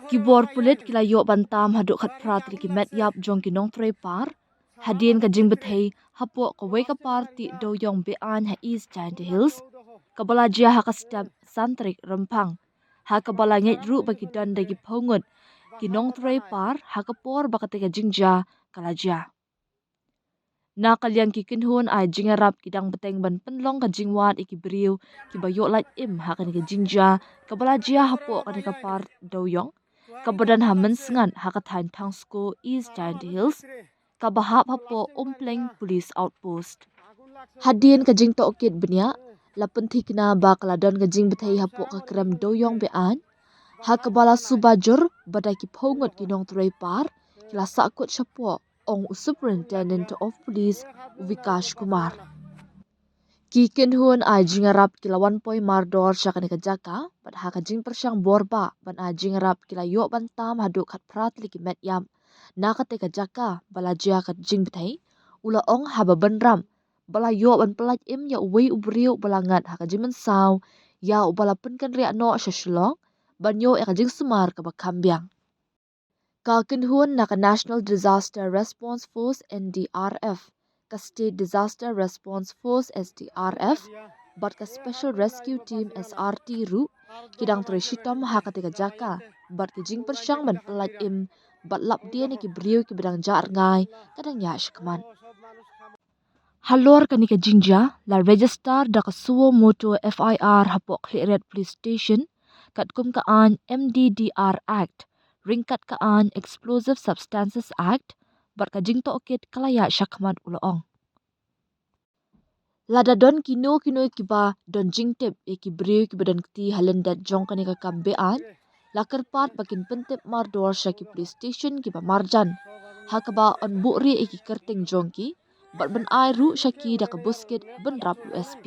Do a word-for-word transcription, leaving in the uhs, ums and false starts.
Ki bor pulit ki la ïoh ban tam haduh khatphra tylli ki met ïap jong ki nongtrei par hadien ka jingbthei hapoh kawei ka par tih dewïong be-aiñ ha East Jaintia Hills, kaba la jia ha ka step san tarik Rymphang, ha kaba la ngeit ruh ba ki don da ki phew ngut ki nongtrei par ha ka por ba katei ka jingjia ka la jia. Na ka liang ki kynhun ai jingïarap ki dang bteng ban pynlong ka jingwad ïa ki briew kiba ïoh lait im ha kane ka jingjia kaba la jia hapoh kane ka par dewïong kaba don ha Mynsngat ha ka thaiñ Thangsko, East Jaintia Hills, kaba hap hapoh Umpleng Police Outpost. Hadien ka jingtohkit bniah, la pynthikna ba ka la don ka jingbthei hapoh ka krem dewïong be-aiñ, ha kaba la suba jur ba da ki phew ngut ki nongtrei par ki la sahkut shapoh, ong u Superintendent of Police, u Vikash Kumar. Ki kynhun ai jingïarap ki la wan poi mardor sha kane ka jaka, bad ha ka jingpyrshang bor bah ban ai jingïarap ki la ïoh ban tam haduh khatphra tylli ki met ïap na katei ka jaka ba la jia ka jingbthei, u la ong haba bynrap ba la ïoh ban pyllait im ïa uwei u briew ba la ngat ha ka jingmynsaw ïa uba la pynkynriah noh sha Shillong ban ïoh ïa ka jingsumar kaba kham biang. Ka kynhun na ka National Disaster Response Force, N D R F, ka State Disaster Response Force, S D R F, bad ka Special Rescue Team, S R T, ruh ki dang trei shitom ha katei ka jaka bad ki jingpyrshang ban pyllait im bad lap dien ïa ki briew kiba dang jah rngai ka dang ïaid shakhmat. Halor kane ka jingjia, la register da ka suo motu F I R hapoh Khliehriat Police Station katkum ka aiñ M D D R Act, ryngkat ka aiñ Explosive Substances Act, bad ka jingtohkit ka la ïaid shakhmat, u la ong. Lada don kino kino kiba don jingtip ïa ki briew kiba don kti ha lyndet jong kane ka kam be-aiñ, la kyrpad ba kin pyntip mardor sha ki police station kiba marjan, ha kaba yn buhrieh ïa ki kyrteng jong ki bad ban ai ruh sha ki da ka buskit bynrap u S P.